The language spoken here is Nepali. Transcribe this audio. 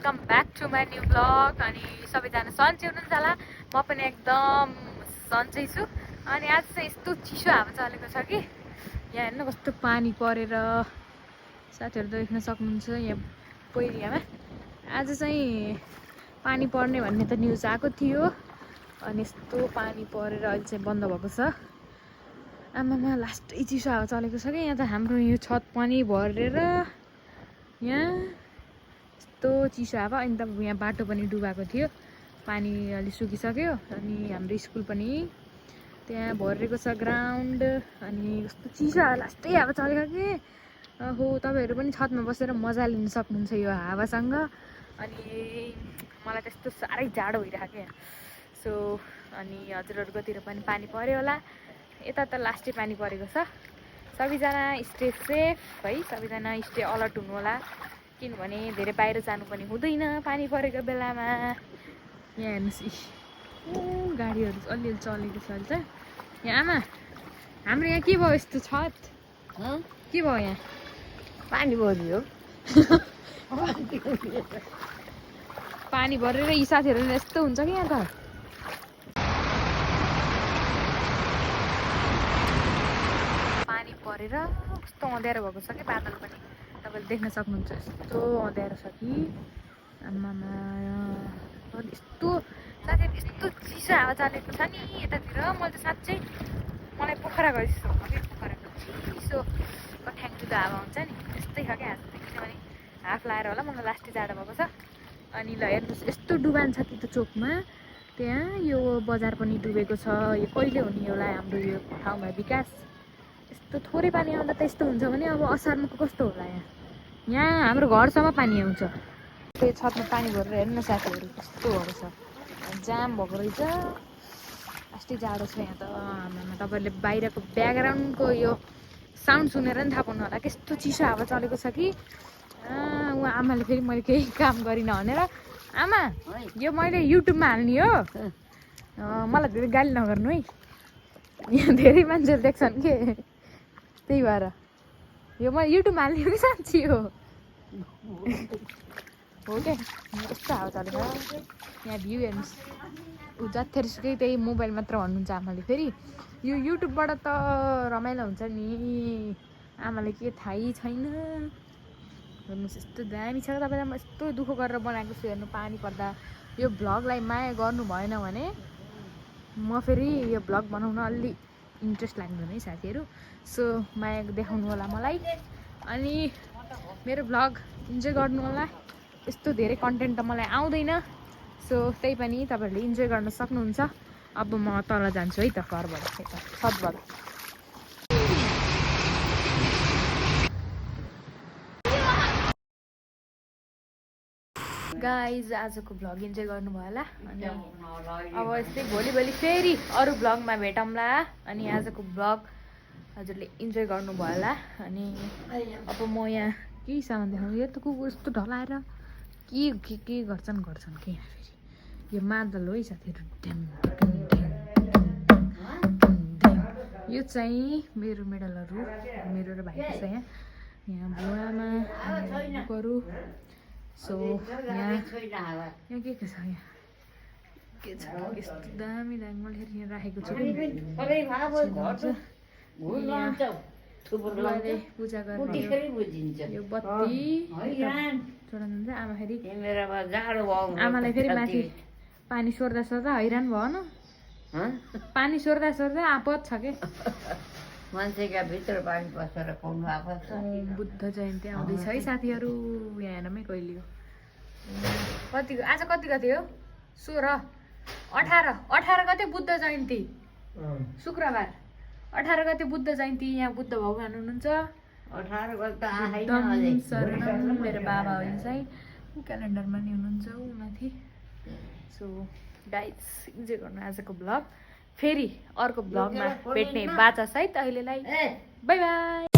Welcome back to my new blog. अनि सबैजना सन्चै हुनुहुन्छ होला, म पनि एकदम सन्चै छु। अनि आज चाहिँ यस्तो चिसो हावा चलेको छ कि यहाँ हेर्नु कस्तो पानी परेर, साथीहरू देख्न सक्नुहुन्छ यहाँ पहिरियामा आज चाहिँ पानी पर्ने भन्ने त न्युज आएको थियो। अनि यस्तो पानी परेर अहिले चाहिँ बन्द भएको छ। आमामा लास्टै चिसो हावा चलेको छ कि यहाँ त हाम्रो यो छत पनि भरेर यहाँ यस्तो चिसो हावा। अनि त यहाँ बाटो पनि डुबाएको थियो, पानी अलि सुकिसक्यो। अनि हाम्रो स्कुल पनि त्यहाँ भरेको छ ग्राउन्ड। अनि कस्तो चिसो हावा लास्टै हावा चलेको कि हो, तपाईँहरू पनि छतमा बसेर मजा लिन सक्नुहुन्छ यो हावासँग। अनि मलाई त्यस्तो साह्रै जाडो भइरहेको क्या। सो अनि हजुरहरूकोतिर पनि पानी पऱ्यो होला, यता त लास्टै पानी परेको छ। सबैजना स्टे सेफ है, सबैजना स्टे अलर्ट हुनु होला, किनभने धेरै बाहिर जानु पनि हुँदैन पानी परेको बेलामा। यहाँ हेर्नुहोस्, गाडीहरू अलिअलि चलेको छ अहिले चाहिँ। यहाँ आमा, हाम्रो यहाँ के भयो यस्तो छत के भयो? यहाँ पानी भरियो। पानी भरेर यी साथीहरू यस्तो हुन्छ कि यहाँ त। पानी परेर कस्तो अँध्यारो भएको छ कि बादल पनि तपाईँले देख्न सक्नुहुन्छ। यस्तो अँध्यारो छ कि आमामा, यस्तो साथीहरू यस्तो चिसो हावा चलेको छ नि यतातिर। मैले त साँच्चै मलाई पोखरा गए जस्तो हो कि, पोखराको चिसो कठ्याङको हावा हुन्छ नि त्यस्तै छ क्या आज। किनभने हाफ लाएर होला मलाई लास्टै जाडो भएको छ। अनि ल हेर्नुहोस्, यस्तो डुबान छ कि त चोकमा, त्यहाँ यो बजार पनि डुबेको छ। यो कहिले हुने होला हाम्रो यो ठाउँमा विकास? यस्तो थोरै पानी आउँदा त यस्तो हुन्छ भने अब असारमा कस्तो होला? यहाँ हाम्रो घरसम्म पानी आउँछ। त्यो छतमा पानी भरेर हेर्नु न साथीहरू, कस्तो भएको छ, जाम भएको रहेछ। लास्टै जाडो छ यहाँ त। आमामा, तपाईँहरूले बाहिरको ब्याकग्राउन्डको यो साउन्ड सुनेर नि थाहा पाउनु होला कस्तो चिसो हावा चलेको छ कि। उहाँ आमाले फेरि मैले केही काम गरिनँ भनेर, आमा यो मैले युट्युबमा हाल्ने हो, मलाई धेरै गाली नगर्नु है, यहाँ धेरै मान्छेहरू देख्छन् के, त्यही भएर यो म युट्युबमा हाल्ने हो कि साँच्ची हो क्या। कस्तो हावा चलेको यहाँ, भ्यू हेर्नुहोस्। ऊ जत्थेरसुकै त्यही मोबाइल मात्र भन्नुहुन्छ आमाले। फेरि यो युट्युबबाट त रमाइलो हुन्छ नि, आमाले के थाहै छैन। हेर्नुहोस् यस्तो दामी छ। तपाईँलाई म यस्तो दुःख गरेर बनाएको छु हेर्नु, पानी पर्दा। यो भ्लगलाई माया गर्नु भएन भने म फेरि यो भ्लग बनाउन अलि इन्ट्रेस्ट लाग्दैन है साथीहरू। सो माया देखाउनु होला मलाई, अनि मेरो भ्लग इन्जोय गर्नु होला। यस्तो धेरै कन्टेन्ट त मलाई आउँदैन, सो त्यही पनि तपाईँहरूले इन्जोय गर्न सक्नुहुन्छ। अब म तल जान्छु है त, घरबाट छतबाट। गाइज आजको भ्लग इन्जोय गर्नुभयो होला। अनि अब यस्तै भोलि फेरि अरू भ्लगमा भेटौँला। अनि आजको भ्लग हजुरले इन्जोय गर्नुभयो होला। अनि अब म यहाँ केही सामान देखाउनु, यो त कुकुर यस्तो ढलाएर के गर्छन् के यहाँ फेरि यो मादल हो है साथीहरू। यो चाहिँ मेरो मेडलहरू, मेरो र भाइको छ यहाँ बुवामा बुकहरू। सो यहाँ के छ, यहाँ के छ, यस्तो दामी मैले यहाँ राखेको छु। पूजा गर्ने यो बत्ती चढाउनुहुन्छ। आमा फेरि आमालाई फेरि माथि पानी सोर्दा हैरान भयो न, पानी सोर्दा आपत छ के। मान्छेका भित्र पानी पसेर खुवाउनु आएको छ। बुद्ध जयन्ती आउँदैछ है साथीहरू, यहाँ हेर्नमै कहिले हो, कतिको आज कति गते हो? 16 18 गते बुद्ध जयन्ती, शुक्रबार 18 गते बुद्ध जयन्ती। यहाँ बुद्ध भगवान हुनुहुन्छ। 18 गते शरणम मेरो बाबा हो चाहिँ, क्यालेन्डरमा नि हुनुहुन्छ ऊ माथि। सो गाइज इन्जोय गर्नु आजको भ्लग। फेरि अर्को भ्लगमा भेट्ने बाचा सहित अहिलेलाई बाई बाई।